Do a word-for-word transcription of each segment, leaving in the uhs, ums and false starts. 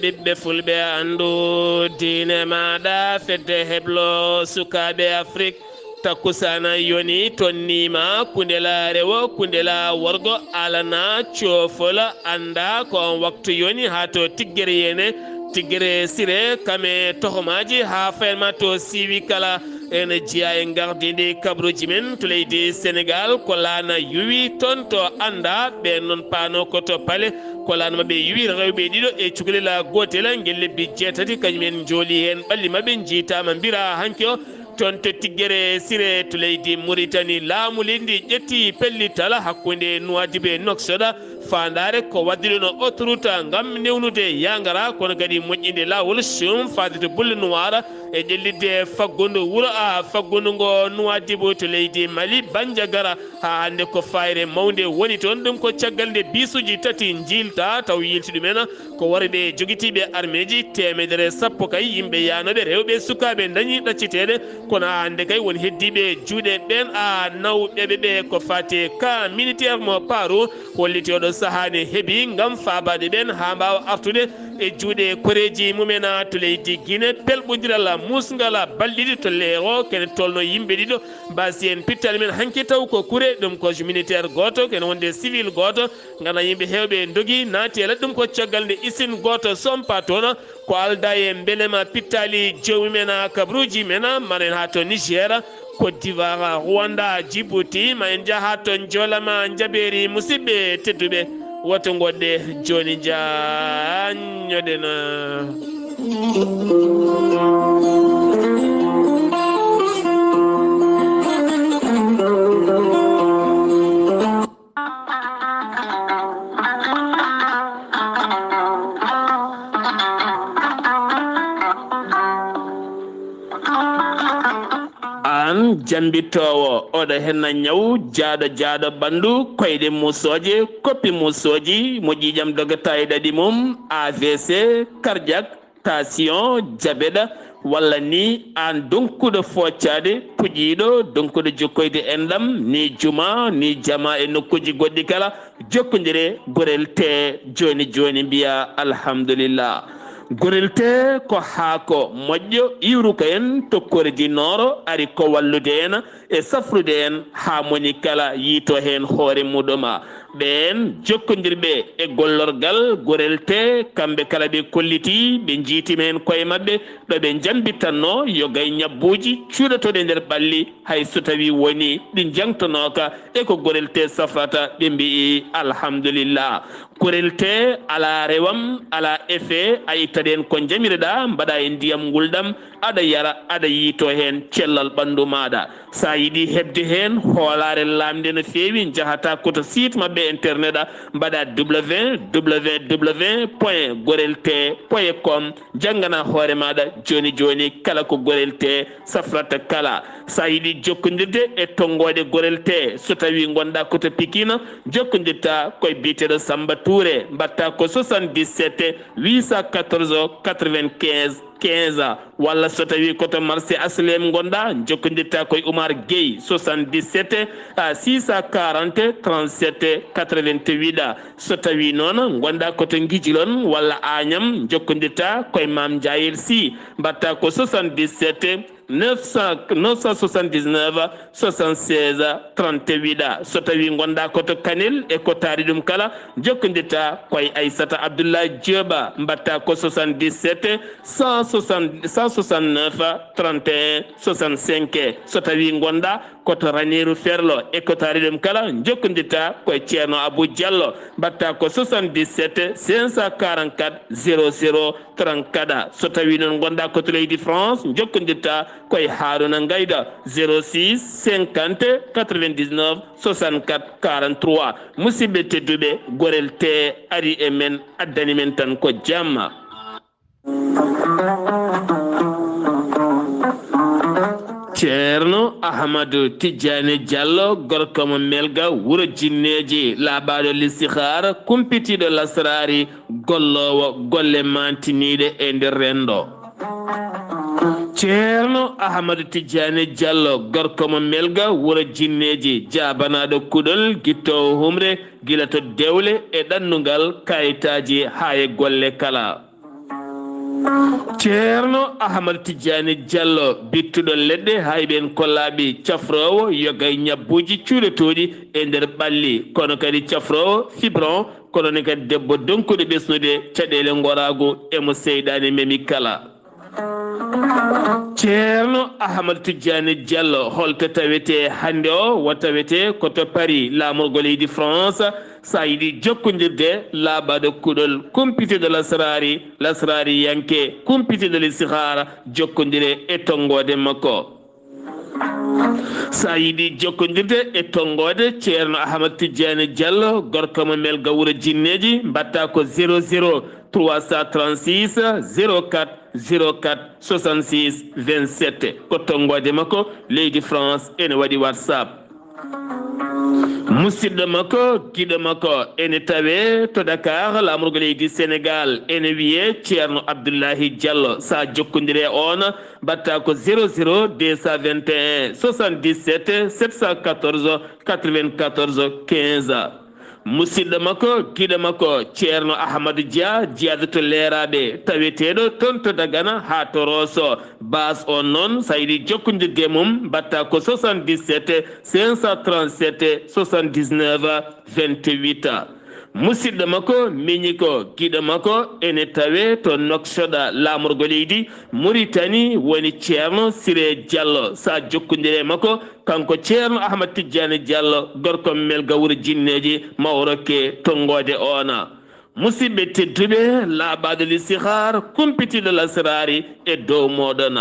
Ɓiɓɓe fulɓe, anndu diine maaɗa, fedde heblo sukaaɓe Afrik. Takkusaana yoni, tonniima, kundela rewo, kundela worgo, alana coofol, annda ko on waktu yoni haa to tiggere yene, tiggere sire, kame tohomaaji haa fayma to siiwi kala. Ene jeyaa e ngardiindi kabruuji men to leydi Senegaal, ko laana yuwi toon to annda, ɓeen noon paano ko to pale, ko laana maɓɓe yuwi rewɓe ɗiɗo e cukalel gootel, ngel lebbi jeetati, kañum en njooli heen ɓalli maɓɓe, njiitaama mbira hanki o, toon to tiggere sire to leydi Muritani. Laamu leydi ndi ƴetti pellital hakkunde Nuwaadibu e Noksoda, faandaare ko waɗdude no autoroute ngam newnude yangara, kono kadi moƴƴinde laawol sum faade to Boule Noire e ƴellitde faggundu wuro a faggundu ngo Nuwaadibu to leydi Mali, Banjagara. Haa hannde ko fayre mawnde woni toon, ɗum ko caggal nde bisuuji tati njiilta taw yilti ɗumen ko worɓe jogitiiɓe armeeji teemedere sappo kay yimɓe yaanooɓe rewɓe sukaaɓe dañi ɗacciteede, kono haa hannde kay won heddiiɓe juuɗe ɓeen a nawɓeɓe ɓe ko faati ka militaire mo Paru. Holliti oɗo sahaa ne heɓi ngam faabaade ɓeen haa mbaawa artude e juuɗe koreeji mumen to leydi Gine. Pelɓondiral muusngal balɗe ɗiɗi to leero, kene tolno yimɓe ɗiɗo mbaasi en pittali men hanki taw ko kure, ɗum ko militaire gooto, kene wonde civil gooto. Ngana yimɓe heewɓe ndogi naati e ladde ɗum ko caggal nde isin gooto sompa toon. Ko alda e mbelema pittali joomi men, kabruuji men, maren haa to Niger, Côte d'Ivoire, Rwanda, Djibouti, ma en njaha to Njolama, Njabeeri, musidɓe tedduɓe, woto ngoɗɗe jooni njaññoɗen. Aan jammbitoowo, oɗo henna ñaw, jaaɗo, jaaɗo ɓanndu, koyɗe muusooje, koppi muusooji, mo ƴiiƴam dogata e ɗaɗi mum, A V C, cardiaque, tension, diabète, walla ni aan donkuɗo foccaade, puƴiiɗo, donkuɗo jokkoyde enɗam, ni juma, ni jama e nokkuuji goɗɗi kala, jokkondire gorel te jooni jooni, mbiya alhamdulillah. Gorel te ko haako moƴƴo iwruka en to kordi nooro, ari ko wallude en e safrude en haa moni kala yiito heen hoore muɗum. Ɓeen jokkondirɓe e gollorgal gorel te, kamɓe kala ɓe kolliti, ɓe njiitima heen koye maɓɓe, ɗo ɓe njambitanno yoga e ñabbuuji cuuɗotooɗi e nder ɓalli, hay so tawi woni ɗi njangtonooka e ko gorel te safrata, ɓe mbi'i alhamdulillah. Gorel te alaa rewam, alaa effet, a ittat heen ko njamireɗaa, mbaɗa e ndiyam ngulɗam, aɗa yara, aɗa yiito heen cellal ɓanndu maaɗa. So a yiɗi heɓde heen hoolaare laamnde no feewi, njahata ko to site maɓɓe internet, a mbaɗa www point gorel te point com, janngana hoore maaɗa jooni jooni kala ko gorel te safrata kala. So a yiɗi jokkondirde e tonngooɗe gorel te, so tawii ngonɗaa ko to Pikine, jokkondirta koye biyeteeɗo Samba Touré, mbaɗta ko soixante-dix-sept huit cent quatorze quatre-vingt-quinze quinze, walla so tawii ko to marché H L M ngonɗaa, jokkondirta koye Oumar Gueye, soixante-dix-sept six cent quarante trente-sept quatre-vingt-huit. So tawii noon ngonɗaa ko to Ngijilon walla Agnam, jokkondirta koye Mame Ndiayel Sy, mbaɗta ko soixante-dix-sept neuf cent, neuf cent soixante-dix-neuf soixante-seize trente-huit. So tawii ngonɗaa ko to Kanel e ko taari ɗum kala, jokkondirta koye Aissata Abdoulaye Diop, mbaɗta ko soixante-dix-sept cent soixante, cent soixante-neuf trente et un soixante-cinq. So tawii ngonɗaa ko to Raneeru Ferlo e ko taari ɗum kala, jokkondirta koye Ceerno Abou Diallo, mbaɗta ko soixante-dix-sept cinq cent quarante-quatre zéro zéro trente-quatre. So tawii noon ngonɗaa ko to leydi France, jokkondirta koye Harouna Ngaïda, zéro six cinquante quatre-vingt-dix-neuf soixante-quatre quarante-trois. Musidɓe tedduɓe, gorel te ari e men, addani men tan ko jamma. Ceerno Ahmadu Tijjaani Jallo, gorko mo Melga, wuro Jinneeji, laaɓaaɗo listihaara, kumpitiiɗo lasraari, golloowo golle maantiniiɗe e nder renndo. Ceerno Ahmadu Tijjaani Jallo, gorko mo Melga, wuro Jinneeji, jaabanaaɗo kuɗol, gittoowo humre, gila to dewle e ɗannungal, kayitaaji haa e golle kala. Ceerno Ahmad Tijjaani Jallo, bittuɗo leɗɗe, hayɓe en kollaaɓe, cafroowo yoga e ñabbuuji cuuɗotooɗi e nder ɓalli, kono kadi cafroowo fibron, kono ne kadi debbo donkuɗo ɓesnude caɗeele ngoraagu e mo seyɗaane memi kala. Ceerno Ahmad Tijjaani Jallo, holto tawetee hannde o? Wo tawetee ko to Paris, laamorgo leydi France, so a yiɗi jokkondirde laaɓaaɗo kuɗol, kumpitiiɗo lasraari, lasraariyanke, kumpitiiɗo listihaara, jokkondire e tonngoode makko. So a yiɗi jokkondirde e tonngoode Ceerno Ahmad Tijjaani Jallo, gorko mo Melga Wuro Jinneeji, mbaɗta ko zéro zéro trois cent trente-six zéro quatre zéro quatre soixante-six vingt-sept. Ko tonngoode makko leydi France, ene waɗi WhatsApp. Musidɗo makko, giɗo makko, ene tawe to Dakar, laamorgo leydi Sénégal, ene wiye Ceerno Abdullahi Jallo. Sa jokkondire on, mbaɗta ko zéro zéro deux cent vingt et un soixante-dix-sept sept cent quatorze quatre-vingt-quatorze quinze. Musidɗo makko, giɗo makko, Ceerno Ahmadu Dia, jiyaaɗo to Leeraaɓe, taweteeɗo toon to Dagana haa to Rooso. Baas on noon, so a yiɗi jokkondirde e mum, mbaɗta ko soixante-dix-sept cinq cent trente-sept soixante-dix-neuf vingt-huit. Musidɗo makko, miñi ko, giɗo makko, ene tawe to Nouakchott, laamorgo leydi Muritani, woni Ceerno Siré Diallo. Sa jokkondire e makko, kanko Ceerno Ahmad Tijjaani Diallo, gorko Melga Wuro Jinneeji, ma o rokke tonngoode oona. Musidɓe tedduɓe, laaɓaaɗo listihaar, kumpitiiɗo lasraari e dow mooɗon.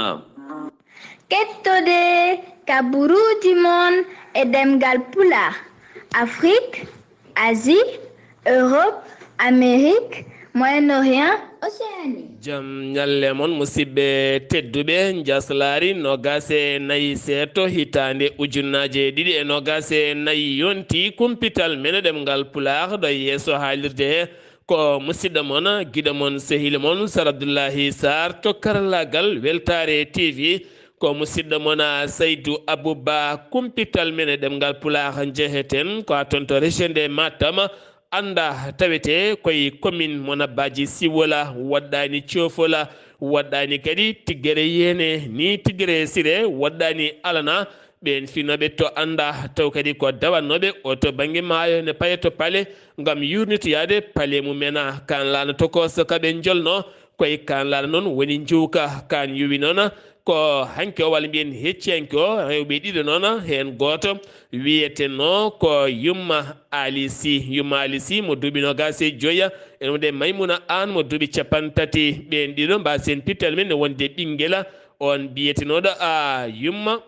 Kettode kaburuuji mon e ɗemngal Pulaar, Afrique, Asie, Europe, Amérique, Moyen-Orient, Océanie. Jam ñalle mon, musidɓe tedduɓe. Njaslaari noogaas e nayi seeɗto, hitaande ujunnaaje ɗiɗi e noogaas e nayi yonti, kumpital men e ɗemngal Pulaar ɗo yeeso haalirde he. Ko musidɗo mon, giɗo mon, sehil mon, Sar Abdullahi Sarr to karallaagal Weltaare T V. Ko musidɗo mon, Saydu Abuba, kumpital men e ɗemngal Pulaar njeheten ko a toon to région de Matam. Annda tawete koye commune mo Nabbaji Siwola, waɗɗaani Cofola, waɗɗaani kadi Tiggere Yeene, ni Tiggere Sire, waɗɗaani Alana. Ɓeen finooɓe to annda taw kadi ko dawannooɓe o to bannge maayo ne paye to pale ngam yuurnitoyaade pale mumen. Kaan laana tokooso ka ɓe njolno, koye kaan laana noon woni njuuka. Kaan yuwi noon ko hanki o walla mbiyen hecciyanke o, rewɓe ɗiɗo noon, heen gooto wiyetenoo ko Yumma Ali Si. Yumma Ali Si mo duuɓi noogaas e joya, ene wonde Maymuna Aan mo duuɓi capanɗe tati. Ɓeen ɗiɗo mbaasen pittal men ne wonde ɓinngela. On biyetenooɗo a Yumma,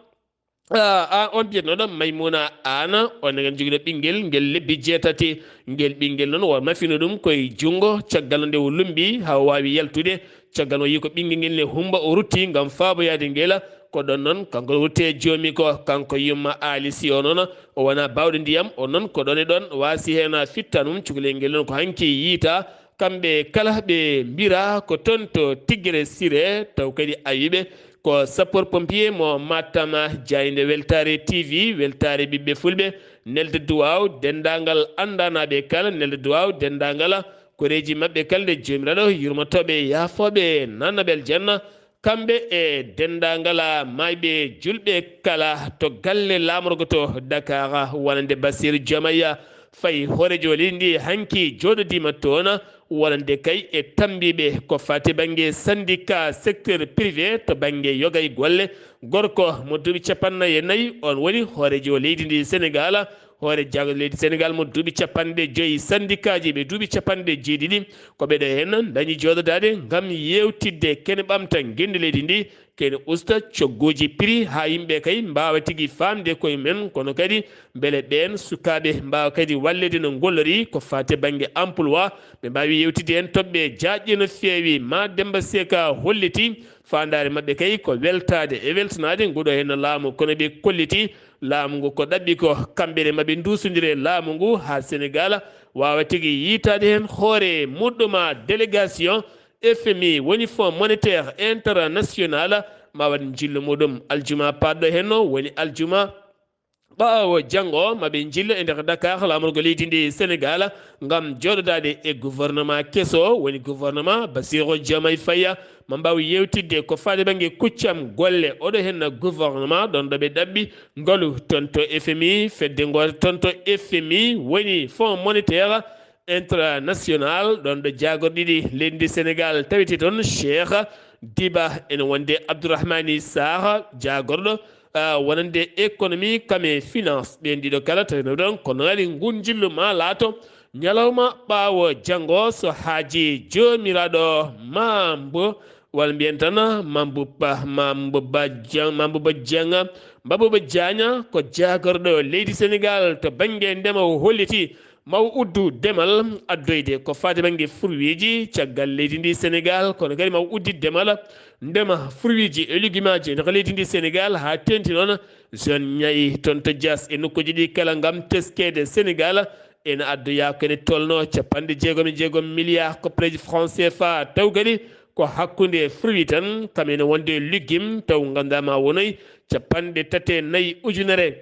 a, a, on biyetenooɗo Maymuna Aan, on ne ngeen jogiino ɓinngel ngel lebbi jeetati. Ngel ɓinngel noon, o mafino ɗum koye junngo, caggal nde o lumbi haa o waawi yaltude. Caggal o yii ko ɓinngel ngel ne humba, o rutti ngam faaboyaade ngel. Ko ɗoon noon, kanko rutti e joomi ko, kanko Yumma Ali Si o noon, o wonaa baawɗo ndiyam, o noon ko ɗoon e ɗoon waasi heen fittan mum. Cukalel ngel noon ko hanki yiyta. Kamɓe kala ɓe mbira ko toon to Tiggere Sire, taw kadi awiɓe ko sapeur pompier mo Matam. Jaaynde Weltaare T V, weltaare ɓiɓɓe fulɓe, nelde duwaaw denndaangal anndanaaɓe kala, nelde duwaaw denndaangal koreeji maɓɓe kala, nde Joomiraaɗo yurmotooɓe, yaafooɓe, nannaɓe aljanna, kamɓe e denndaangal maayɓe julɓe kala to galle laamorgo to Dakar, wonande Basiiru Joomaya Fay, hooreejo leydi ndi hanki jooɗodiima toon, wonande kay e tammbiiɓe ko faati bannge syndicat secteur privé to bannge yoga e golle. Gorko mo duuɓi cappannayi e nayi, on woni hooreejo leydi ndi Senegaal, hoore jaago leydi Senegaal mo duuɓi capanɗe joyi, syndicat ji ɓe duuɓi capanɗe jeeɗiɗi. Ko ɓeɗo heen dañi jooɗodaade ngam yeewtidde kene ɓamta ngenndi leydi ndi, kene usta cogguuji prix haa yimɓe kay mbaawa tigi faamde koye mum en, kono kadi mbele ɓeen sukaaɓe mbaawa kadi walleede no ngollori ko faati bannge emploi, ɓe mbaawi yeewtidde heen toɓɓe jaajɗe no feewi. Ma Demba Seka holliti faandaare maɓɓe kay ko weltaade e weltanaade nguɗo heen laamu, kono ɓe kolliti laamu ngu ko ɗaɓɓi ko kamɓe ne maɓe nduusondire laamu ngu haa Senegaal waawa tigi yiytaade heen hoore muɗɗum. Délégation F M I, woni Fonds Monétaire International, ma waɗ njillu muɗum aljuma paɗɗo heen o, woni aljuma Ɓaawo janngo, ma ɓe njillo e nder Dakar, laamorgo leydi ndi Senegal, ngam jooɗodaade e gouvernement keso, woni gouvernement Bassirou Diomaye Faye, ma mbaaw yewtidde ko faade bannge kuccam golle. Oɗo henna gouvernement ɗon ɗo ɓe ɗaɓɓi ngolu toon to F M I, fedde ngo toon to F M I, woni Fonds Monétaire International, ɗon ɗo jaagorɗe ɗiɗi leydi ndi Senegal tawete toon. Cheikh Diba ene wonde Abdourahmani Sarr, jaagorɗo, ah, wonande économie kam e finance. Ɓeen ɗiɗo kala tawino ɗon, kono kadi ngun njillu ma laato ñalawma ɓaawo janngo, so haaji joomiraaɗo ma mbo, walla mbiyen tan Mambo Ba, Mambo Ba Dieng, Mambo Ba Dieng, Mambo Ba Diagne ko jaagorɗo leydi Senegal to bannge ndema, o holliti ma o uddu demal addoyde ko faati bannge fruitji caggal leydi ndi Senegal, kono kadi ma o uddi demal ndema fruitji e lugumaaji e nder leydi ndi Senegal, haa teeŋti noon zone Niayes toon to Diass e nokkuuji ɗi kala ngam teskeede Senegal. Ene addoya ko ene tolno capanɗe jeegom e jeegom milliards koppareeji franc C F A, taw kadi ko hakkunde fruit tan, kam ene wonde legume, taw ngannduɗaa ma wonoy capanɗe tati e nayi ujunere.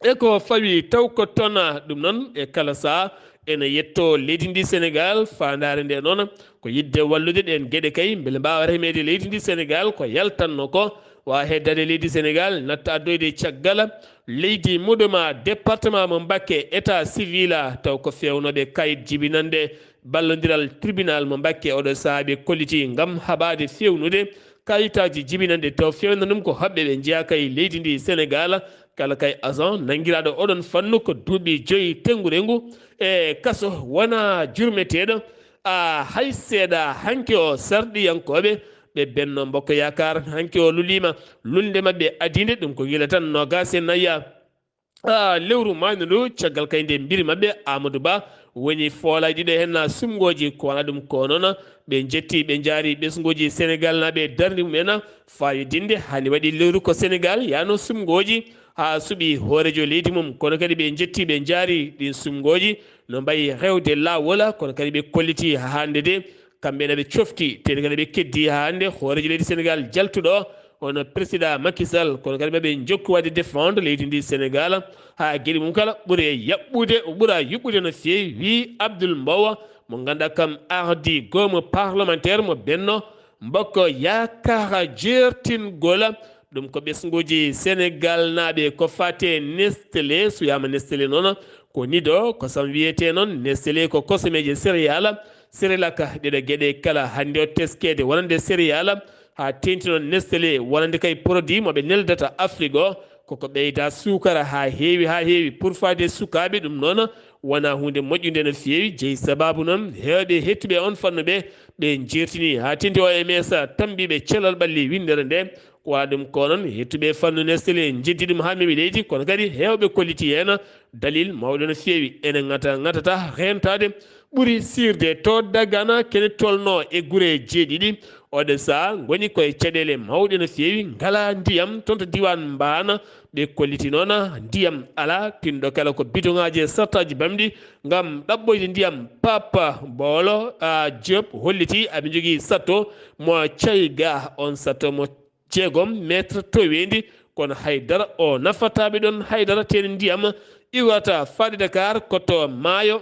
E ko fawi taw ko tona ɗum noon e kala saha ene yetto leydi ndi Senegal. Faandaare nde noon ko yiɗde wallude ɗeen geɗe kay mbele mbaawa remeede leydi ndi Senegal ko yaltanno ko, waawa heddaade leydi Senegal natta addoyde caggal leydi muɗum, département mo Mbakke, état civil, taw ko feewnooɓe kayit jibinande ballondiral tribunal mo Mbakke. Oɗo sahaa ɓe kolliti ngam haɓaade feewnude kayitaaji jibinande, taw feewna ɗum ko hoɓɓe ɓe njeyaa kay leydi ndi Senegal. Kala kay agent nanngiraaɗo oɗon fannu ko duuɓi joyi tenngude ngu e kaso, wonaa jurmeteeɗo, a, hay seeɗa. Hanki o sarɗiyankooɓe ɓe Benno Mbokk Yaakaar, hanki o luliima lulnde maɓɓe adiinde, ɗum ko gila tan noogaas e nayi a, lewru maayno ndu, caggal kay nde mbiri maɓɓe Amadou Ba woni foolaaji ɗiɗo heen na sumngooji, ko wona ɗum ko noon ɓe njetti, ɓe njaari ɓesnguuji Senegal na ɓe darni mum en fayodinde. Hani waɗi lewru ko Senegal yaano sumngooji haa suɓi hoorejo leydi mum, kono kadi ɓe njetti, ɓe njaari ɗin sumngooji no mbayi rewde laawol, kono kadi ɓe kolliti haa hannde de kamɓe ne ɓe cofti, teni kadi ɓe keddi haa hannde hoorejo leydi Senegal jaltuɗo, hono président Macky Sall, kono kadi maɓe njokku waɗde défendre leydi ndi Senegal haa geɗe mum kala ɓuri yaɓɓude, ɓura yuɓɓude no feewi, wii Abdoul Mbow, mo ngannduɗaa kam ardi goomu parlementaire mo Benno Mbokk Yaakaar jeertingol. Ɗum ko ɓesnguuji Senegal naaɓe ko fate Nestlé, so wiyaama Nestlé noon ko Nido, ko sam wiyetee noon Nestlé ko kosomeeje céréales, Cerelac, ɗeɗo geɗe kala hannde o teskeede wonande céréales, haa teeŋti noon Nestlé wonande kay produit mo ɓe neldata Afrique o, koko ɓeyda suukara haa heewi, haa heewi, pour faade sukaaɓe. Ɗum noon wonaa huunde moƴƴunde no feewi, jeyi sabaabu noon heewɓe heɗtuɓe on fannu ɓe, ɓe njeertini haa teeŋti O M S tammbiiɓe cellal ɓalli winndere nde. Ko waɗa ɗum ko noon, heɗtuɓe fannu Nestlé njeddi ɗum haa mewi leydi, kono kadi heewɓe kolliti heen dalil mawɗo no feewi. Ene ŋata, ŋatata reentaade ɓuri siirde to Dagana, kene tolno e gure jeeɗiɗi. Oɗo saha ngoni koye caɗeele mawɗe no feewi, ngala ndiyam toon to diiwaan Mbaana. Ɓe kolliti noon ndiyam alaa, tinɗo kala ko bidoŋaaji e sartaaji bamɗi ngam ɗaɓɓoyde ndiyam. Papa Boolo, a, Diop holliti aɓe njogii sato mo Cayga, on sato mo jeegom mètre toweendi, kono hay dara o nafataa ɓe ɗon, hay dara, teni ndiyam iwata faade Dakar ko to maayo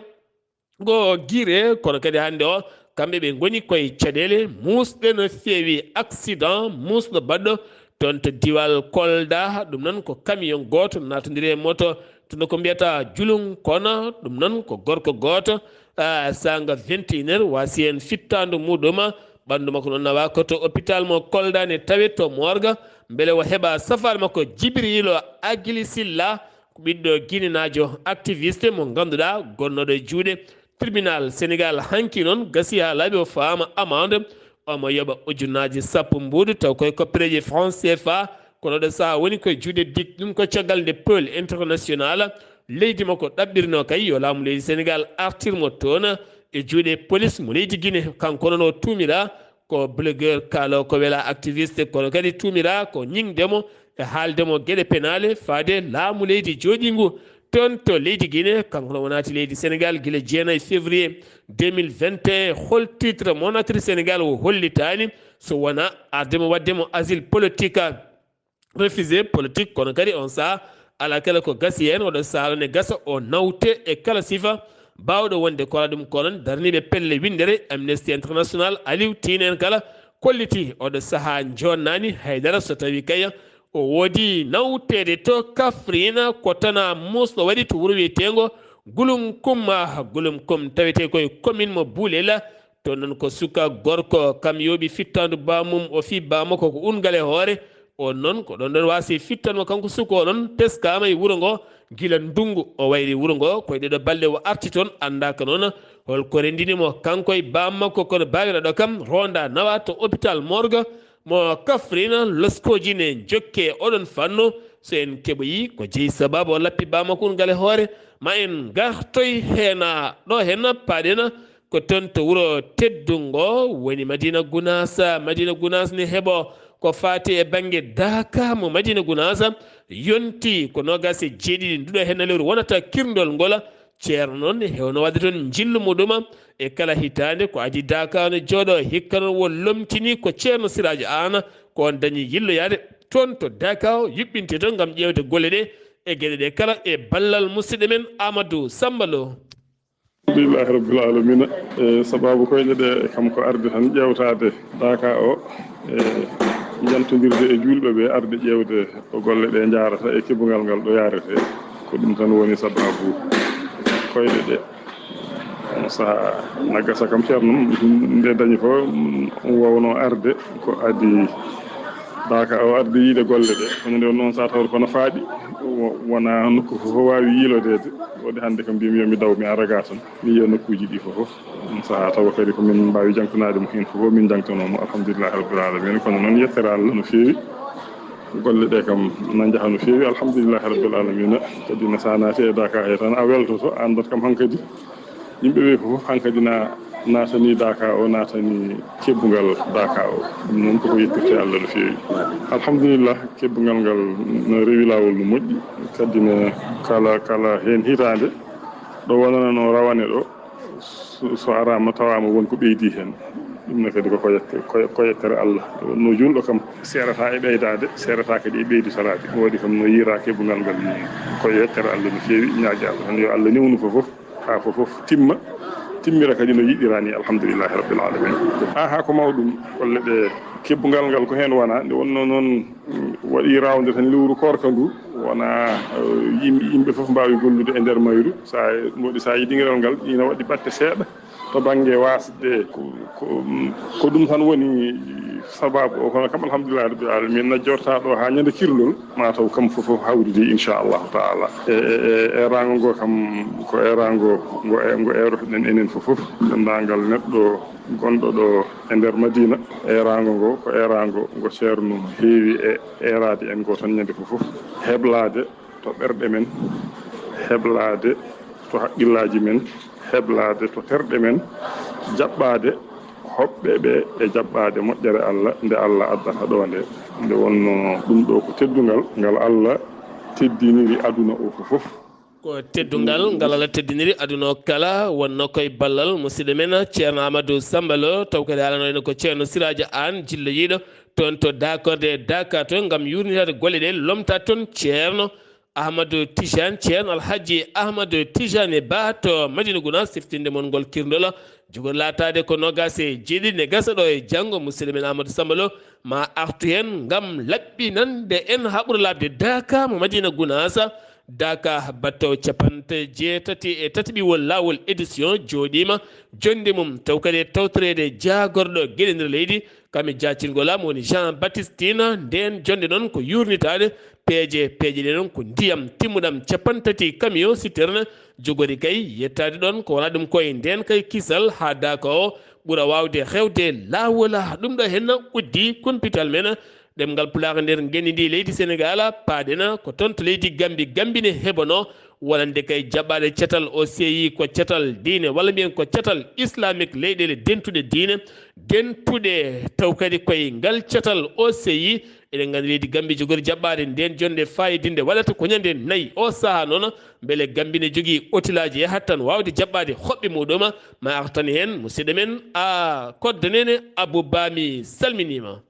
ngo Gire, kono kadi hannde o kamɓe ɓe ngoni koye caɗeele muusɗe no feewi. Accident muusɗo baɗɗo toon to diwal Kolda, ɗum noon ko camion gooto naatondiri e moto, toon ko mbiyata Julun, kono ɗum noon ko gorko gooto, ah, saanga vingt et une heures waasi heen fittaandu muɗum, ɓanndu makko noon nawa ko to hôpital mo Kolda, ne tawe to morgue, mbele o heɓa safaare makko. Jibrilo Agili Silla, ko ɓiɗɗo Guinénaajo, activiste mo ngannduɗaa gonnooɗo e juuɗe tribunal Senegal. Hanki noon gasi haa laaɓi o faama amande, omo yoɓa ujunnaaji sappo mbuuɗu, taw koye koppereeji franc C F A, kono ɗo saha woni koye juuɗe D I C, ɗum ko caggal nde Peul International leydi makko ɗaɓɓirno kay yo laamu leydi Senegal artir mo toon e juuɗe police mo leydi Guinée. Kanko noon o tuumira ko blogueur, kaalo ko wela, activiste, kono kadi tuumira ko ñiŋde mo e haalde mo geɗe penaale faade laamu leydi jooɗiingu toon to leydi Guinée. Kanko no wonati leydi Senegal gila jeenayi février deux mille vingt et un. Hol titre mo natri Senegal o hollitaani, so wona arde mo waɗde mo asile politique, réfugié politique, kono kadi on saha Alaa kala ko gasi heen, oɗo sahaa ne gasa o nawte e kala sifa baawɗo wonde ko waɗa ɗum. Ko noon darniiɓe pelle winndere Amnesty International, Aliou Tine en kala kolliti oɗo sahaa joonnaani haydara so tawii kay o woodi nawteede to Kafrine, ko tana muusɗo waɗi to wuro wiyeteengo Gulum Kum, ah, Gulum Kum tawetee koye commune mo Buulel. Toon noon ko suka gorko, kam yooɓi fittaandu baamum, o fii baamako ko ungal e hoore. On noon ko ɗon ɗon waasi fittan mo kanko suka o ɗon, teskaama e wuro ngo gila ndunngu. O wayri wuro ngo koye ɗeɗo balɗe o arti toon, anndaaka noon hol ko renndini mo kanko e baammakko, kono baawiraɗo kam ronda nawa to hôpital Morgue mo Kafrine. Loskooji ne njokke oɗon fannu. So en keɓoyi ko jeyi sabaabu o lappi baammakko ungal e hoore, ma en ngartoy heen ɗo heen paaɗen. Ko toon to wuro teddungo woni Madina Gunaas. Madina Gunaas ne heɓo ko faati e bannge daaka mo Madina Gunaas yonti ko noogaas e jeeɗiɗi nduɗo heen lewru wonata kirndol ngol. Ceerno noon hewno waɗde toon njillu muɗum e kala hitaande. Ko adii daaka no jooɗo hikka noon wo lomtini ko Ceerno Siraaji Aan, ko on dañi yilloyaade toon to daaka o yuɓɓinte toon ngam ƴeewde golle ɗe e geɗe ɗe kala e ballal musidɗo men Amadou Samba Lo. Alhamdulillahi rabbil alamina. E sababu koyɗe ɗe kam ko arde tan ƴeewtaade daaka o, e jantodirde e julɓe ɓe, arde ƴeewde ko golle ɗe njaarata e kebbungal ngal ɗo yaarete. Ko ɗum tan woni sababu koyɗe ɗe. Saha na gasa kam ceerno nde dañi ko wowno arde ko adi daaka o arde yiide golle ɗe. Kono nde noon sa tawata kono faaɗi wo-, wona nokku fof waawi yiilodeede. Waɗi hannde kam mbimi yo mi daw mi ara ga tan. Mi yiya nokkuuji ɗi fof fof. Ɗum sahaa tawa kadi ko min mbaawi jangtanaade mo heen fof fof, min njangtanoo mo, alhamdulillahi rabbil alamina. Kono noon yettere Allah no feewi. Golle ɗe kam na njaha no feewi, alhamdulillahi rabbil alamina. Kadi no sa naati e daaka he tan, a weltoto, a anndat kam hankadi. Yimɓe ɓe fof hankadi na naatani daaka o, naatani kebbungal daaka o. Ɗum noon koko yettirte Allah no feewi. Alhamdulillah, kebbungal ngal no rewi laawol no moƴƴi. Kadi no kala, kala heen hitaande ɗo wonanano rawane ɗo, so, so araama tawaama won ko ɓeydi heen. Ɗum ne kadi koko yette-, ko, ko yettere Allah. Nde wonno juulɗo kam seerata e ɓeydaade, seerata kadi e ɓeydi salaade. Ɗum waɗi kam no yiira kebbungal ngal ni ko yettere Allah no feewi, ñaagi Allah tan yo Allah newnu fof fof, haa fof fof timma, timmira kadi no yiɗira ni, alhamdulillahi rabbil alamin. Aha, ko mawɗum, golle ɗe kebbungal ngal ko heen wona, nde wonno noon, mm, waɗi rawnde tan lewru koorka ndu, wona, eh, yim-, yimɓe fof mbaawi gollude e nder mayru. Sa mboɗi, sa yi dingiral ngal, ina waɗi batte seeɗa to bannge waasde. Ko, ko, ko ɗum tan woni sababu o, kono kam alhamdulillahi rabbil alamin, na jorta ɗo haa ñande kirlol, ma taw kam fof fof hawridi, inchallahu taala. E, e, e, e rango ngo kam, ko e rango ngo, e, ngo erotoɗen enen fof fof, denndaangal neɗɗo gonɗo ɗo e nder Madina. Eeraango ngo ko eeraango ngo ceerno heewi e eeraade en ngo tan ñande fof fof. Heblaade to ɓerɗe men, heblaade to haqqillaaji men, heblaade to terɗe men, jaɓɓaade hoɓɓe ɓe e jaɓɓaade moƴƴere Allah nde Allah addata ɗo nde. Nde wonno ɗum ɗo ko teddungal ngal Allah teddiniri aduna o fof fof. Ko teddungal ngal Allah teddiniri aduna o kala, wonno koye ballal musidɗo men Ceerno Amadou Samba Lo, taw kadi haalano en ko Ceerno Siraaji Aan jilloyiiɗo toon to Dakorde Daka toon ngam yuurnitaade golle ɗe, lomta toon Ceerno Ahmadou Tijane, Ceerno Alhaji Ahmadou Tijane Ba to Madina Gounass, siftinde mon ngol kirndol. Jogori laataade ko noogaas e jeeɗiɗi ne gasa ɗo e janngo, musidɗo men Amadou Samba Lo ma artu heen ngam laɓɓinande en haa ɓura laaɓde Daka mo Madina Gounass. Daka battaw capanɗe jeetati e tati ɓiwol laawol édition jooɗiima jonnde mum, taw kadi e tawtoreede jaagorɗo geɗe nder leydi, kam e jaacingol laamu woni Jean Baptiste Tine. Ndeen jonnde noon ko yuurnitaade peeje, peeje ɗe noon ko ndiyam timmuɗam capanɗe tati camion citerne jogori kay yettaade ɗoon, ko wonaa ɗum koye ndeen kay kisal haa Daka o ɓura waawde hewde laawol. Ɗum ɗo heen uddi kumpital men ɗemngal Pulaar nder ngenndi ndi leydi Senegaal, paaɗen ko toon to leydi Gambi. Gambi ne heɓanoo wonande kay jaɓɓaade catal O C I, ko catal diine, walla mbiyen ko catal islamique, leyɗeele dentuɗe diine, dentuɗe taw kadi koye ngal catal O C I. Eɗen nganndi leydi Gambi jogori jaɓɓaade ndeen jonnde faayidinde waɗata ko ñande nayi. O sahaa noon, mbele Gambi ne jogii otilaaji yahat tan waawde jaɓɓaade hoɓɓe muɗum? Ma artan heen musidɗo men, a koddanene Abou Ba, mi salminiima.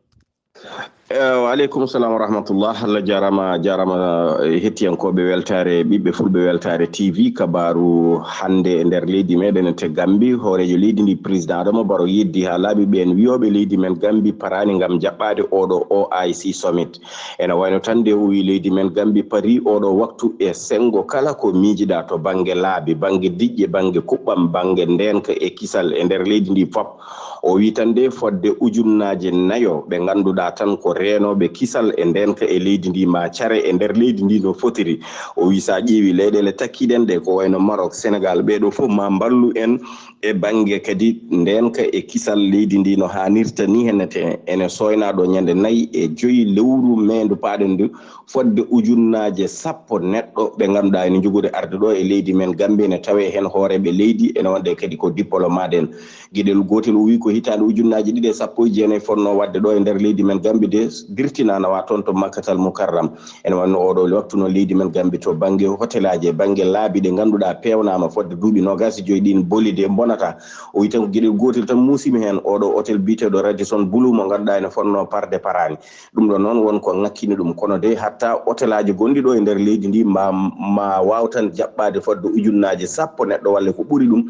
Eh, wa aleykum salam wa rahmatullah. Allah jarama, jarama, eh, hettiyankooɓe weltaare, ɓiɓɓe fulɓe weltaare T V. Kabaaru hannde e nder leydi meɗen te Gambi, hooreejo leydi ndi, président Adama Barrow, yeddi haa laaɓi ɓeen wiyooɓe leydi men Gambi paraani ngam jaɓɓaade oɗo O I C summit. Ene wayno tan nde o wi leydi men Gambi parii oɗo waktu e senngo kala ko miijiɗaa to bannge laabi, bannge diƴƴe, bannge kuɓɓam, bannge ndeenka e kisal e nder leydi ndi fop. O wi tan nde fodde ujunnaaje nayo ɓe ngannduɗaa tan ko reenooɓe kisal e ndeenka e leydi ndi ma care e nder leydi ndi no fotiri. O wi so a ƴeewi leyɗeele takkiɗen ɗe ko wayno Maroc, Sénégal, ɓeeɗo fof ma mballu en e bannge kadi ndeenka e kisal leydi ndi no haanirta ni hennete. Ene sooynaa ɗo ñande nayi e joyi lewru meendu paaɗen ndu fodde ujunnaaje sappo neɗɗo ɓe ngannduɗaa ene njogude arde ɗo e leydi men Gambie, ene tawee heen hooreeɓe leydi, ene wonde kadi ko diplomate en. Geɗel gootel o wi ko hitaande ujunnaaji ɗiɗi e sappo e jeenayi fotnoo waɗde ɗo e nder leydi men Gambie de dirtinaama wa toon to Makkatal Mukarram. Ene wayno oɗo waktu noon leydi men Gambie to bannge hotelaaji e bannge laabi ɗe ngannduɗaa peewnaama fodde duuɓi noogaas e joyi ɗin boli de mbonataa. O wi tan ko geɗel gootel tan muusimi heen, oɗo hotel biyeteeɗo Radisson Blu mo ngannduɗaa ene fotnoo parde paraani. Ɗum ɗo noon won ko ŋakkini ɗum, kono de hatta hotelaaji gonɗi ɗo e nder leydi ndi ma, ma waaw tan jaɓɓaade fodde ujunnaaje sappo neɗɗo walla ko ɓuri ɗum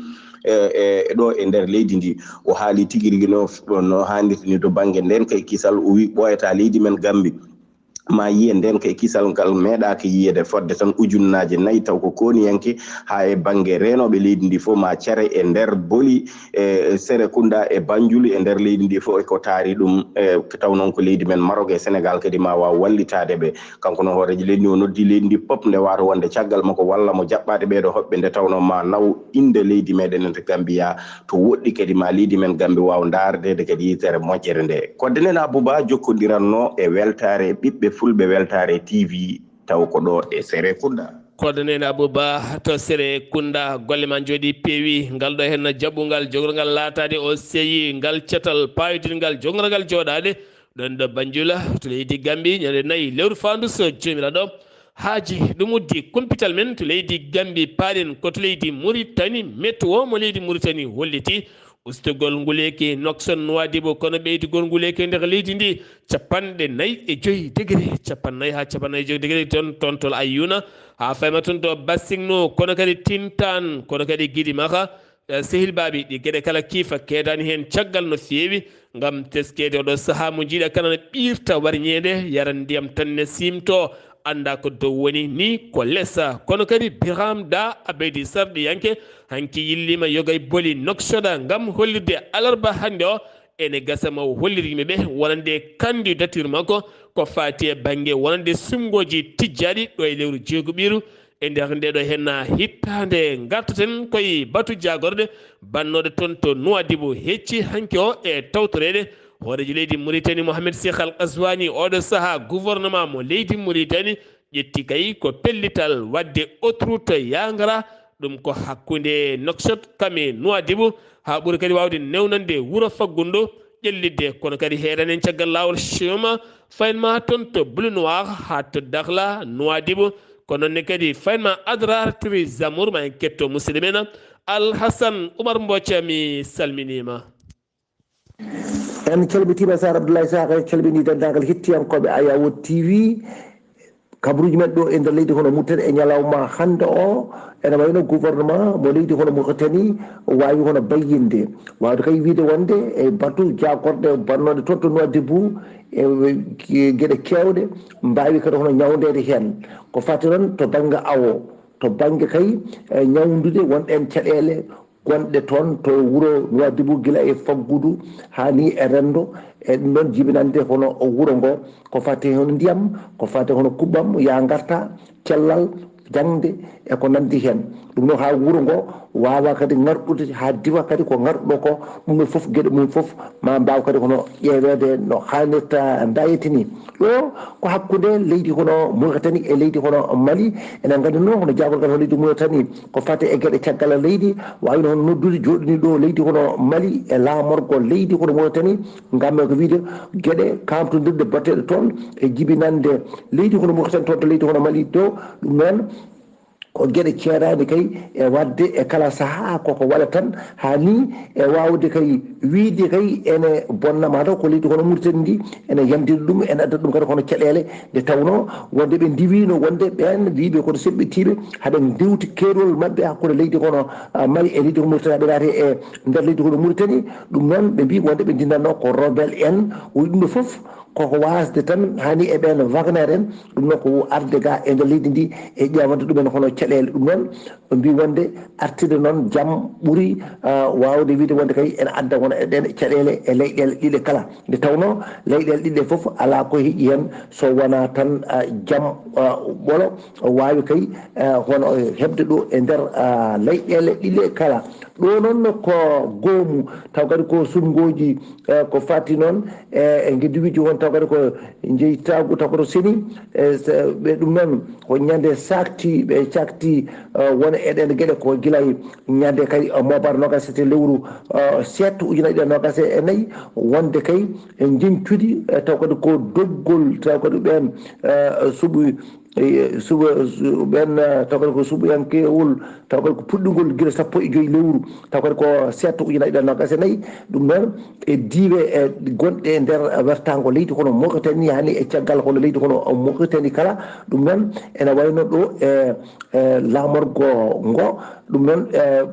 e, e, e ɗo e nder leydi ndi. O haali tigi rigi no, no haanirta ni to bannge ndeenka e kisal, o wi ɓooyataa leydi men Gambi. Ma yiye ndeenka e kisal ngal meeɗaaka yiyeede fodde tan ujunnaaje nayi taw ko kooniyanke haa e bannge reenooɓe leydi ndi fof ma care e nder boli e Serekunda e Banjul e nder leydi ndi fof e ko taari ɗum, e taw noon ko leydi men Maroc e Sénégal kadi ma waaw wallitaade ɓe. Kanko noon hooreejo leydi ndi o noddi leydi ndi pop nde waato wonde caggal makko walla mo jaɓɓaade ɓeeɗo hoɓɓe nde tawnoo ma naw innde leydi meɗen ene Gambiya to woɗɗi kadi ma leydi men Gambi waaw ndaardeede kadi yitere moƴƴere nde. Kodde nen Abouba jokkondiranno e weltaare ɓiɓɓe fulɓe weltaare T V taw ko ɗo e Serekunda. Koɗo nene Abouba to Serekunda, golle ma njooɗi peewi. Ngal ɗo henna jaɓɓungal, jogorgal laataade o seyi, ngal catal paayodingal, jogorgal jooɗaade ɗon ɗo Banjula, to leydi Gambi, ñande nayi lewru faandu so joomiraaɗo haaji. Ɗum uddi kumpital men to leydi Gambi, paaɗen ko to leydi Muritani, meteo mo leydi Muritani holliti ustugol nguleeki Nouakchott Nouadhibou, kono ɓeydugol nguleeki nder leydi ndi capanɗe nayi e joyi degré, capanɗe nayi haa capanɗe nayi e joyi degré ton, ton to Ayouna, haa fayma ton to Bassigno, kono kadi Tintan, kono kadi Guidimaca, eh, Sehil Babi, ɗi geɗe kala kiifa keedani heen caggal no feewi, ngam teskeede oɗo sahaa mo njiiɗa kala no ɓiirta warñeende, yara ndiyam tan ne siimto, annda ko dow woni ni ko lesa. Kono kadi Birame Da Abedi sarɗiyanke hanki yillima yogay boli Nouakchott ngam hollirde alarba hannde o ene gasa ma o hollir yimɓe ɓe wonande candidature makko ko faati e bannge wonande sunngoji tijjaaɗi ɗo e lewru jeeguɓiru. E nder nde ɗo henna hittaande ngartaten koye batu jaagorɗe bannooɗe toon to Nouadhibou hecci hanki o e tawtoreede hooreejo leydi Mauritanie Mohamed Cheikh Al Ghazouani. Oɗo sahaa gouvernement mo leydi Mauritanie ƴetti kay ko pellital waɗde autoroute Yangara, ɗum ko hakkunde Nouakchott kam e Nouadhibou, haa ɓuri kadi waawde newnande wuro faggundu ƴellitde, kono kadi heeran en caggal laawol chemin, fayin ma toon to Bleu Noir haa to Dakhla, Nouadhibou, ko noon ne kadi fayin ma Adrar Tri Zamour, ma en ketto musidɗo men Al Hassan Oumar Mboca, mi salminiima. En calmitiima Sar Abdoulaye Sakho, en calminii denndaangal hettiyankooɓe Ayawo T V. Kabaruuji men ɗo e nder leydi hono Mauritanie e ñalawma hannde o, ene wayno gouvernement mo leydi hono Mauritanie waawi hono bayyinde, waawde kay wiyde wonde e batu jaagorɗe bannooɗe toon to Nouadhibou e geɗe keewɗe mbaawi kadi hono ñawndeede heen. Ko fati noon to bannge awo, to bannge kay, e ñawndude won ɗeen caɗeele gonɗe toon to wuro Nouadhibou, gila e faggudu haa ni e renndo, e ɗum ɗoon jibinande hono wuro ngo, ko fati hono ndiyam, ko fati hono kuɓɓam, yaa ngarta, cellal, jaŋde, e ko nanndi heen. Ɗum noon haa wuro ngo waawa kadi ŋarɗude, haa diwa kadi ko ŋarɗuɗo ko, ɗum ɗo fof geɗe mum fof ma mbaaw kadi hono ƴeeweede no haanirta ndayetini. Ɗo ko hakkunde leydi hono Mauritanie e leydi hono Mali. Enen nganndi noon hono jaagorgal hono leydi Mauritanie ko fate e geɗe caggal leydi, wayno hono noddude jooɗini ɗo leydi hono Mali e laamorgol leydi hono Mauritanie, ngam ko wiyde geɗe kamtondirɗe baɗteeɗe toon e jibinande leydi hono Mauritanie toon to leydi hono Mali to. Ɗum noon ko geɗe ceeraani kay e waɗde e kala sahaa, koko waɗa tan haa nii e waawde kay wiyde kay ene bonna, maa taw ko leydi kono Mauritanie ndi ene yamdina ɗum, ene adda ɗum kadi kono caɗeele, nde tawnoo wonde ɓe ndiwiino wonde ɓeen wiyɓe kono semɓitiiɓe, haɗa ndiwti keerol maɓɓe hakkunde leydi kono, ah, Mali e leydi ko Mauritanie, aɓe naati e nder leydi kono Mauritanie. Ɗum noon ɓe mbii wonde ɓe ndindatnoo ko rebelle en, o wiyi ɗum ɗo fof koko waasde tan hani e ɓeen Wagner en, ɗum noon ko arde ga e nder leydi ndi e ƴeewande ɗumen hono caɗeele. Ɗum noon ɓe mbii wonde artirde noon jam ɓuri, ah, waawde wiyde wonde kay ene adda wona e ɗeen caɗeele e leyɗeele ɗiɗe kala. Nde tawnoo leyɗeele ɗiɗe fof alaa ko heƴi heen so wonaa tan, ah, jam, ah, ɓolo waawi kay, ah, hono heɓde ɗo e nder, ah, leyɗeele ɗiɗe kala. Ɗo noon ko goomu, taw kadi ko suɓngooji, eh, ko fati noon e, e ngedduwiiji won, taw kadi ko jeytaagu, taw kadi o seni, e, ɓe ɗum noon ko ñande sakti, ɓe cakti, eh, won e ɗeen geɗe ko gila e ñande kay, eh, mooɓaare noogaas e tati lewru, eh, seeɗa ujunaaji ɗiɗi e noogaas e nayi, wonde kay e njeñcudi, eh, taw kadi ko doggol, taw kadi ɓeen, eh, suɓi, eh, suɓa, su-, ɓeen, eh, taw kadi ko suɓiyankewol, taw kadi ko puɗɗungol gila sappo e joy lewru, taw kadi ko seeɗa ujunaaji ɗiɗi e noogaas e nayi. Ɗum noon e diiwe, eh, gonɗe e nder wertaango leydi kono Mauritanie, hani e caggal kono leydi kono Mauritanie kala. Ɗum noon ene wayno ɗo e, e laamorgo ngo. Ɗum noon, eh,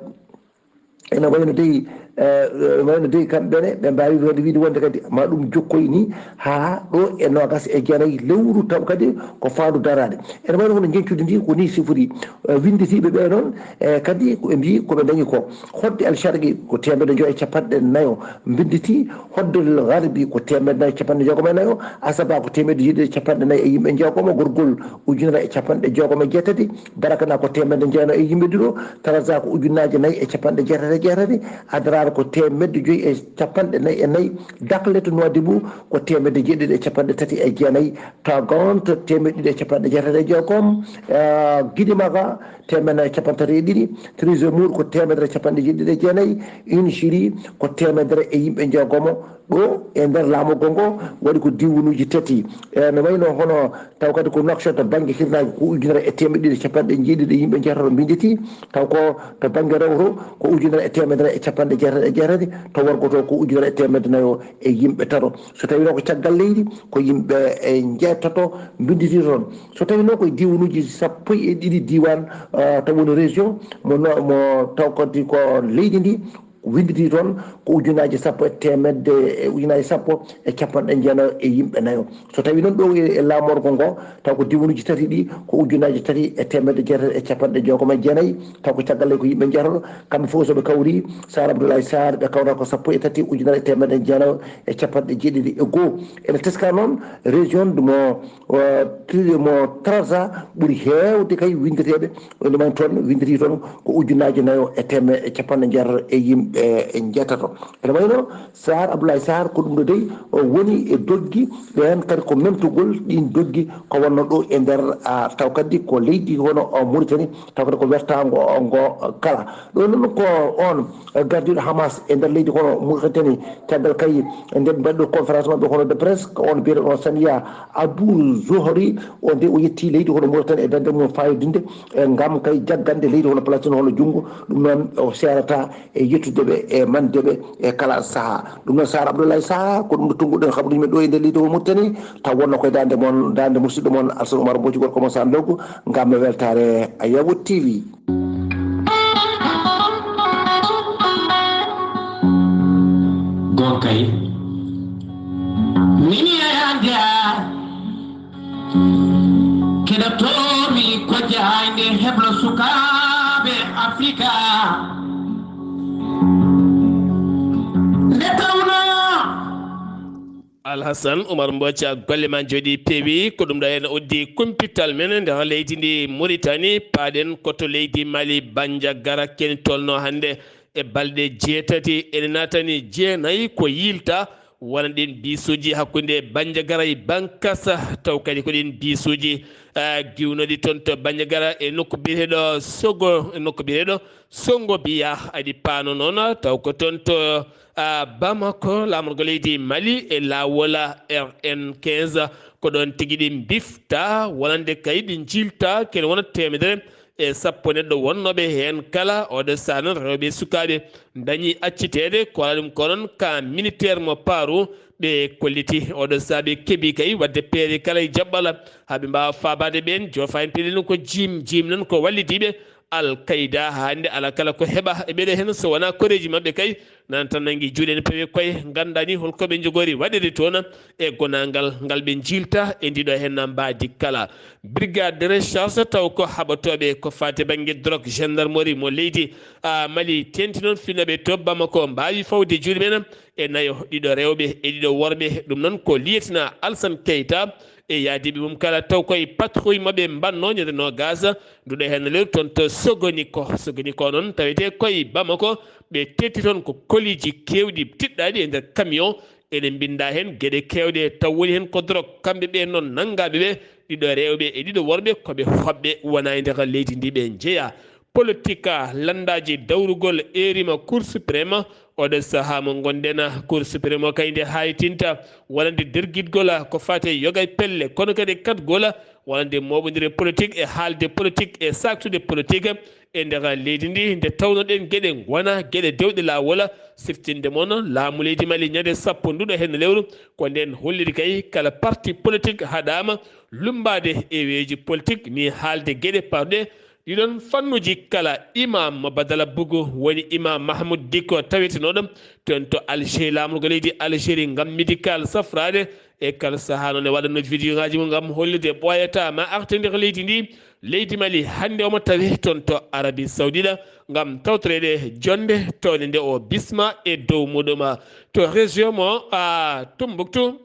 ene wayno dey, eh, ene wayno dey kamɓe ne ɓe mbaawi wonde wiyde wonde kadi ma ɗum jokkoy ni haa ɗo e noogaas e jeenayi lewru, taw kadi ko faandu daraade. Ene wayno hono njeñcudi ndi ko ni sifori, eh, winnditiiɓe ɓe noon, eh, kadi ko ɓe mbii ko ɓe ndañi ko. Hoɗde Al Sharqi ko teemedde joy e capanɗe nayo mbinnditi, hoɗde Al Gharbi ko teemedde nayo e capanɗe jeegom e nayo, Asaba ko teemedde jeeɗiɗi e capanɗe nayi e yimɓe jeegomo, gorgol ujunere e capanɗe jeegom e jeetati, Barakana ko teemedde jeenayo e yimɓe ɗiɗo, Taraza ko ujunnaaje nayi e capanɗe jeetati e jeetati, Adrar ko teemedde joy e capanɗe nayi e nayi, Dakle to Nouadhibou ko teemedde jeeɗiɗi e capanɗe tati e jeenayi, Tagon to teemedde ɗiɗi e capanɗe jeetati e jeegom, eh, Gidimaka teemedde nayi e capanɗe tati e ɗiɗi, Treize Mour ko teemedere e capanɗe jeeɗiɗi e jeenayi, Inchiri ko teemedere e yimɓe jeegomo. Ɗo e nder laamorgo ngo waɗi ko diiwanuuji tati. E, no wayno hono taw kadi ko Nouakchott to bannge hirnaange ko ujunere e teemedde ɗiɗi e capanɗe jeeɗiɗi e yimɓe jeetato mbinnditi, taw ko to bannge rewto ko ujunere e teemedere e capanɗe jeetati e jeetati, to worgo to ko ujunere e teemedde nayo e yimɓe tato. So tawii noon ko caggal leydi ko yimɓe e jeetato mbinnditi toon. So tawii noon ko e diiwanuuji sappo e ɗiɗi diiwaan, ah, taw woni région mo no-, mo taw kadi ko leydi ndi winnditi toon ko ujunaaji sappo e teemedde, e ujunaaji sappo e capanɗe jeenayo e yimɓe nayo. So tawii noon ɗo e, e laamorgo ngo, taw ko diiwanuuji tati ɗi ko ujunaaji tati e teemedde jeetati e capanɗe jeegom e jeenayi, taw ko caggal ley ko yimɓe jeetato, kamɓe fof so ɓe kawri, Saar Abdoulaye Sarr, ɓe kawra ko sappo e tati ujunere e teemedde jeenayo e capanɗe jeeɗiɗi e goo. Ene teska noon région de mo, euh, tri-, mo Trarza ɓuri heewde kay winndeteeɓe, woni man toon winnditi toon ko ujunaaji nayo e teemedde e capanɗe jeetato e yimɓe e jeetato. Ene wayno Saar Abdoulaye Sarr ko ɗum ɗo dey o woni e doggi, ɓeen kadi ko memtugol ɗiin doggi ko wonno ɗo e nder, ah, taw kadi ko leydi hono, oh, Mauritanie, taw kadi ko wertaango ngo kala. Ɗo noon ko oon, eh, gardiiɗo Hamas e nder leydi kono Mauritanie, caggal kay nde ɓe mbaɗi ɗo conférence maɓɓe kono de presse, ko oon biyeteeɗo Sania Abou Zohri, o nde o yetti leydi kono Mauritanie e darnde mum fayodinde, eh, ngam kay jaggande leydi kono Palestine hono junngo, ɗum noon o seerata e yettude ɓe e mande ɓe e kala sahaa. Ɗum noon Saar Abdoulaye Saha, ko ɗum ɗo tonnguɗen haɓrude men ɗo e nder leydi o Mauritanie, taw wonno koye daande mon, daande musidɗo mon Alsan Oumar Mbooji gorko mon Saan Loggo, ngam weltaare Ayawo T V. Gonkay. Min yaya Njaay. Keɗotoomi ko jaaynde heblo sukaaɓe Afrika. Nde tawnoo Alhasan Umar Mboca, golle ma jooɗi peewi. Ko ɗum ɗo en uddi kumpital men nder leydi ndi Mauritanie. Paaɗen ko to leydi Mali, Bandiagara keni tolno hannde e balɗe jeetati. Ene naatani jeenayi ko yilta wona ɗin bisuuji hakkunde Bandiagara e Bankasa, taw kadi ko ɗin bisuuji, ah, giwnoɗi toon to Bandiagara e nokku biyeteeɗo Sogo, e nokku biyeteeɗo Songo Biya, adi paano noon, taw ko toon to, ah, Bamako, laamorgo leydi Mali e laawol R N quinze, ko ɗoon tigi ɗi mbifta wonande kay ɗi njilta kene wona teemedere e sappo neɗɗo wonnooɓe heen kala. Oɗo saha noon, rewɓe e sukaaɓe ndañi acciteede, ko alaa ɗum ko noon ka militaire mo Paaru ɓe kolliti. Oɗo saha ɓe keɓi kay waɗde peere kala e jaɓɓala haa ɓe mbaawa faabaade ɓeen. Joofa en pelel noon ko jiim, jiim noon ko wallidiiɓe Al Qaida. Haa hannde alaa kala ko heɓa e ɓeɗe heen so wonaa koreeji maɓɓe kay. Nan tan nanngi juuɗe ene pawe koye, nganndaa ni hol ko ɓe njogori waɗirde toon e gonaangal ngal ɓe njiilta e ndiɗo heen mbaadi kala. Brigade de recherche taw ko haɓatooɓe ko faati bannge drogue, gendarmerie mo leydi, a, Mali teeŋti noon finooɓe to Bamako mbaawi fawde juuɗe men e nayo, ɗiɗo rewɓe e ɗiɗo worɓe. Ɗum noon ko lieutenant Alsan Keita e yaadiiɓe mum kala taw koye patrouille maɓɓe mbanno ñande noogas nduɗo heen lewru toon to Sogoniko. Sogoniko noon tawetee koye Bamako, ɓe teeŋti toon ko koliiji keewɗi tiɗɗaaɗi e nder camion. Ene mbinnda heen geɗe keewɗe, taw woni heen ko drogue. Kamɓe ɓe noon nanngaaɓe ɓe, ɗiɗo rewɓe e ɗiɗo worɓe, ko ɓe hoɓɓe, wona e nder leydi ndi ɓe njeya. Politique, lanndaaji dawrugol erima Cour suprême, oɗo sahaa mo ngonɗen, Cour suprême o kay nde haytinta, wonande dergitgol ko faati e yoga e pelle, kono kadi kaɗgol wonande mooɓondire politique e haalde politique e saaktude politique e nder leydi ndi, nde tawnoɗen geɗe ngona geɗe dewɗe laawol, siftinde moon laamu leydi Mali ñande sappo nduɗo heen lewru, ko nden holliri kay kala parti politique haɗaama lummbaade e weeji politique, ni haalde geɗe parɗe ɗiɗon fannuji kala. Imam Badala Bugu woni Imam Mahmoud Dicko tawetenooɗo toon to Alger, laamorgo leydi Algérie, ngam médical safraade e kala sahaa noon e waɗanno vidéo ngaji mum ngam hollude ɓooyata ma arta nder leydi ndi. Leydi Mali hannde omo tawi toon to Arabie Saoudite ngam tawtoreede jonde towde nde o bisma e dow muɗum. To région mo, a, Tumbuktu,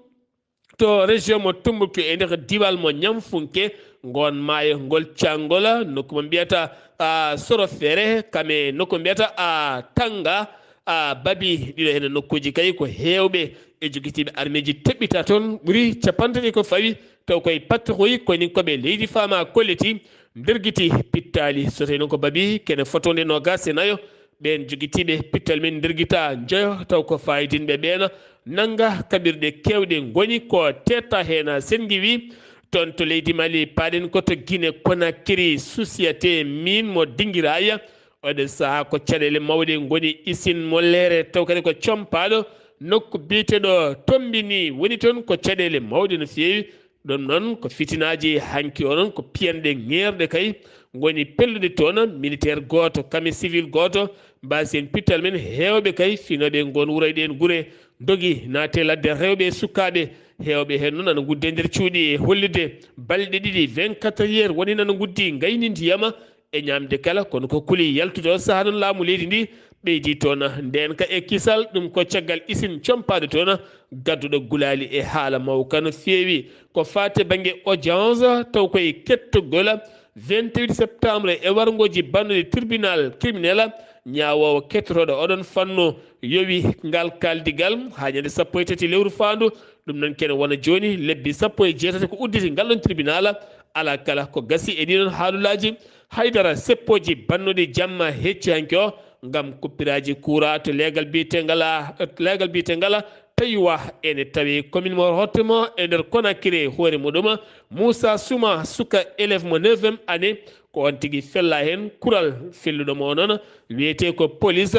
to région mo Tumbuktu e nder diwal mo Ñamfunke, ngoon maayo ngol cangol, nokku mo mbiyata, a, Sorofere, kame nokku mbiyata, a, Tanga, a, Babi, ɗiɗo heen nokkuuji kay ko heewɓe e jogitiiɓe armeeji teɓɓita toon, ɓuri capanɗe tati ko fawi, taw koye pattuhoy koyninkooɓe leydi faama kolliti, ndergiti pittaali. So tawii noon ko Babi, kene fotonde noogas e nayo, ɓeen jogitiiɓe pittal men ndergita njoyo, taw ko faayidinɓe ɓeena nannga kaɓirɗe keewɗe ngoni ko teetta heen. Sen ngiwi toon to leydi Mali, paaɗen ko to Guinée Conakry, société mine mo Dingiraaya, oɗo sahaa ko caɗeele mawɗe ngoni isin mo leere, taw kadi ko compaaɗo nokku biyeteeɗo Tombini woni toon, ko caɗeele mawɗe no feewi. Ɗum noon ko fitinaaji hanki o noon, ko piyanɗe ŋeerɗe kay ngoni pellude toon. Militaire gooto, kame civil gooto, mbaasi en pittal men, heewɓe kay finooɓe ngoon wuro e ɗeen gure ndogi naate ladde, rewɓe e sukaaɓe. Heewɓe heen noon ana ngudde nder cuuɗi e hollitde balɗe ɗiɗi, vingt-quatre heures, woni nana nguddi ngayni ndiyama e ñaamde kala, kono ko kuli yaltude o sahaa noon laamu leydi ndi ɓeydi toon. Ndeen ka e kisal, ɗum ko caggal isin compaaɗo toon, gadduɗo gulaali e haala mawka no feewi. Ko faati bannge audience, taw koye kettogol vingt-huit septembre e warngooji bannuɗi tribunal criminel, ñaawoowo kettotooɗo oɗon fannu yowi ngal kaaldigal haa ñande sappo e tati lewru faandu. Ɗum noon kene wona jooni lebbi sappo e jeetati ko udditi ngal ɗon tribunal. Alaa kala ko gasi e ɗiɗon haalulaaji, haydara seppooji bannuɗi jamma hecci hanki o ngam kuppiraaji kuuraa to leegal biyeteengal, leegal biyeteengal Tawiwa ene tawi commune mo Hottemo e nder Conakry, hoore muɗum Moussa Souma, suka élève mo neuvième année, ko on tigi fella heen kural felluɗo mo noon wiyetee ko police.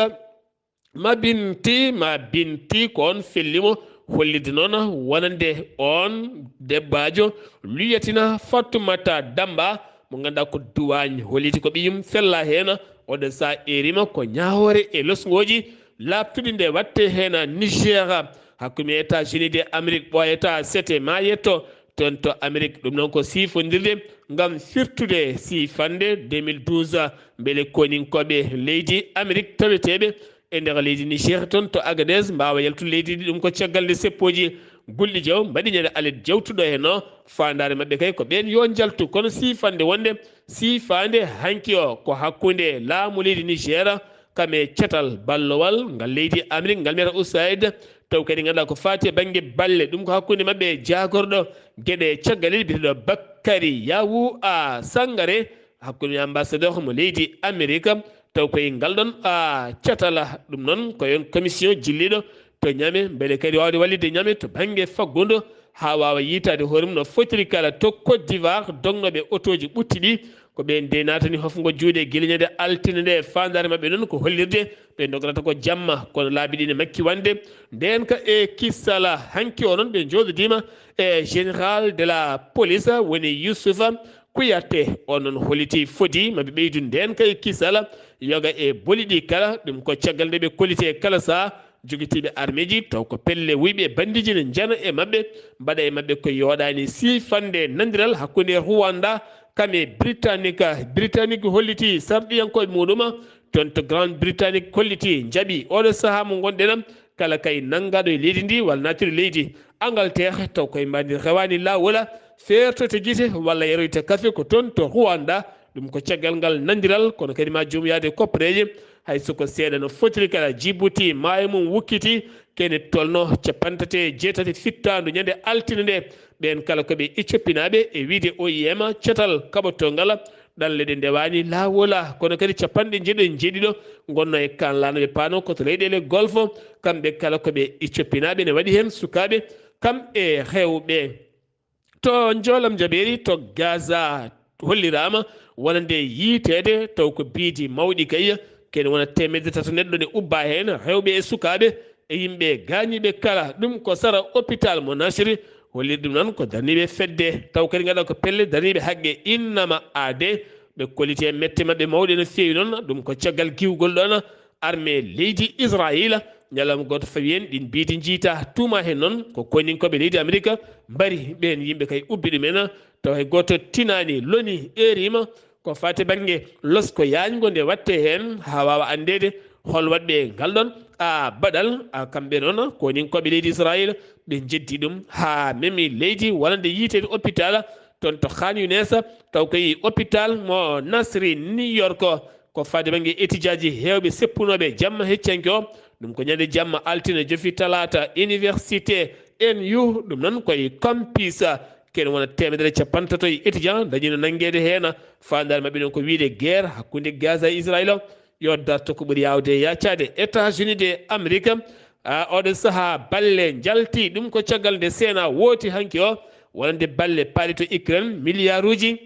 Mabinti, Mabinti, ko on felli mo, hollitde noon wonande on debbaajo luyatina Fatoumata Damba, mo ngannduɗaa ko duwaañ, holliti ko ɓiyum fella heen. Oɗo sahaa erima ko ñaawoore e losngooji laaɓtuɗi nde waɗte heen Niger, hakkunde États-Unis de Amérique ɓooyata sete ma yetto toon to Amérique. Ɗum noon ko siifondirde ngam firtude siifande deux mille douze, mbele koyninkooɓe leydi Amérique taweteeɓe e nder leydi Niger toon to Agadez mbaawa yaltude leydi ndi. Ɗum ko caggal nde seppooji Gulɗi Jaw mbaɗi ñande alet jawtuɗo heen o. Faandaare maɓɓe kay ko ɓeen yo njaltu, kono siifande wonde siifaande hanki o ko hakkunde laamu leydi Niger kam e catal ballowal ngal leydi Amérique ngal mbiyata U S A I D, taw kadi ngannduɗaa ko faati e bannge balle, ɗum ko hakkunde maɓɓe e jaagorɗo geɗe caggal leydi biyeteeɗo Bakary Yawu a Sangare, hakkunde ambassadeur mo leydi Amérique, taw koye ngal ɗon, a, catala. Ɗum noon ko yon commission jilliɗo to Ñame, mbele kadi waawde wallitde Ñame to bannge faggudu haa waawa yiytaade hoore mum no fotiri kala to Côte d'Ivoire, dognooɓe otooji ɓutti ɗi. Ko ɓeen dey naatani hofngo juuɗe gila ñande altine nde. Faandaare maɓɓe noon ko hollirde ɓe ndograta ko jamma, kono laabi ɗi ne makki wande. Ndeen ka e kisala hanki o noon ɓe njooɗodiima e général de la police woni Youssoufa Kouyaté. On noon holliti foti maɓe ɓeydu ndeen ka e kisala yoga e boli ɗi kala. Ɗum ko caggal nde ɓe kolliti e kala saha jogitiiɓe armeeji taw ko pelle wuyɓe e bandiiji ne njana e maɓɓe, mbaɗa e maɓɓe ko yooɗaani. Siifannde nandiral hakkunde Rwanda kam e Britannique. Britannique holliti sarɗiyankooɓe muɗum toon to Grande Britannique, kolliti, njaɓi oɗo sahaa mo ngonɗen, kala kay nanngaɗo e leydi ndi walla naatiri leydi Angleterre taw koye mbaadi rewaani laawol, feertoyta gite walla yaroyta kafe ko toon to Rwanda. Ɗum ko caggal ngal nandiral, kono kadi ma jom yaade koppareeje, hay so ko seeɗa no fotiri kala. Djibouti, maayo mum wukkiti, kene tolno capanɗe tati e jeetati fittaandu ñande altine nde. Ɓeen kala ko ɓe Ethiopinaaɓe, e wiyde O I M, catal kaɓotongal ɗanle ɗe ndewaani laawola, kono kadi capanɗe njeeɗiɗo e njeeɗiɗo ngonno e kaan laana ɓe paano ko to leyɗeele Golfo. Kamɓe kala ko ɓe Ethiopinaaɓe, ne waɗi heen sukaaɓe kam e rewɓe. To njoolam jabeeri to Gaza holliraama wonande yiiteede, taw ko biidi mawɗi kay, kene wona teemedde tato neɗɗo ne ubba heen, rewɓe e sukaaɓe e yimɓe gaañiiɓe kala. Ɗum ko sara hôpital mo Nasri, holliri ɗum noon ko darniiɓe fedde, taw kadi ngaɗa ko pelle darniiɓe haqqe Innama Aade. Ɓe kolliti e mette maɓɓe mawɗe no feewi noon, ɗum ko caggal giwgol ɗoon armée leydi Israayiila. Ñalawma gooto fawi heen, ɗiin biidi njiyta, tuuma heen noon ko koyninkooɓe leydi Amerika mbari ɓeen yimɓe kay ubbi ɗum en, taw hay gooto tinaani, loni eeriima. Ko faati bannge losko yaañngo nde waɗte heen haa waawa anndeede hol waɗɓe ngal ɗoon, a, baɗal, a, kamɓe noon koyninkooɓe leydi Israayiila ɓe njeddi ɗum haa memi leydi wonande yiiteede hôpital toon to Khan Younes, taw koye hôpital mo Nasri New York. Ko faade bannge etijaaji heewɓe seppunooɓe jamma heccanke o, ɗum ko ñande jamma altine jofi talaata, université N U, ɗum noon koye campus. Kene wona teemedere e capanɗe tato e etijan dañino nanngeede heen. Faandaare maɓɓe noon ko wiyde guerre hakkunde Gaza e Israayiila yo darto ko ɓuri yaawde e yaacaade. États-Unis de Amérique, a, oɗo sahaa balle njalti, ɗum ko caggal nde Sena wooti hanki o wonande balle paaɗe to Ukraine miliyaaruuji.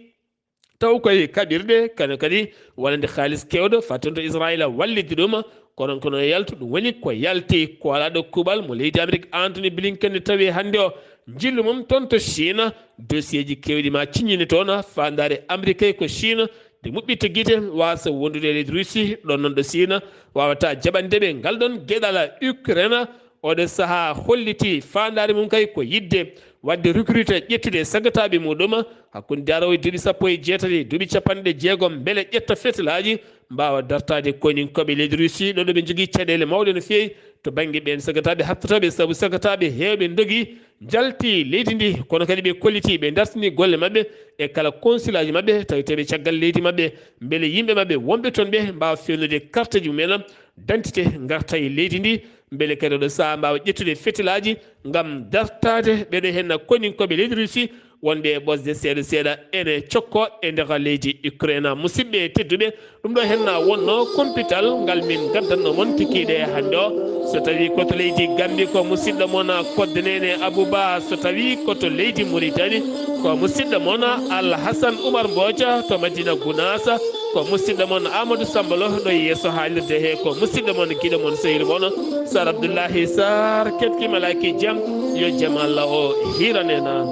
Taw koye kaɓirɗe, kano kadi wonande haalis keewɗo, fattonto Israayiila wallitde ɗum, kono kono yaltu ɗum woni ko yalti. Ko alaaɗo kuuɓal mo leydi Amerik, Antony Blinken, ne tawi hannde o njillu mum toon to Chine. Dosieeji keewɗi ma ciññine toon, faandaare Amerik ko Chine, nde muɓɓitta gite, waasa wondude e leydi Russie, ɗoon noon ɗo Chine waawata jaɓande ɓe ngal ɗoon geɗal. Ukraine, oɗo sahaa holliti faandaare mum kay ko yiɗde waɗde recruter, ƴettude sagataaɓe muɗum hakkunde daroowo e duuɓi sappo e jeetati, duuɓi capanɗe jeegom, mbele ƴetta fetalaaji, mbaawa dartaade koyninkooɓe leydi Russie, ɗo ɗo ɓe njogii caɗeele mawɗe no feewi to bannge ɓeen sagataaɓe haɓtotooɓe, sabu sagataaɓe heewɓe ndogi, njalti leydi ndi, kono kadi ɓe kolliti, ɓe dartini golle maɓɓe e kala consulaaji maɓɓe, taweteeɓe caggal leydi maɓɓe, mbele yimɓe maɓɓe wonɓe toon ɓe mbaawa feewnude karteeji mumen, dantite, ngarta e leydi ndi, mbele kadi oɗo sahaa mbaawa ƴettude fetalaaji ngam dartaade ɓeɗo henna koyninkooɓe leydi Russie wonɓe e ɓosde seeɗa seeɗa ene cokko e nder leydi Ukraine. Musidɓe tedduɓe, ɗum ɗo henna wonno kumpital ngal min ngaddanno mon kikiiɗe hannde o. So tawi ko to leydi Gambie ko musidɗo mon Kodde Nene Abouba, so tawi ko to leydi Mauritanie ko musidɗo mon Al Hassan Oumar Mbodja to Madina Gounass, ko musidɗo mon Amadou Samba Lo ɗo yeeso haalirde he, ko musidɗo mon giɗo mon sehil mon Sar Abdoullahi Sar, keɓki malaki jam, yo jam Allah o hiranena.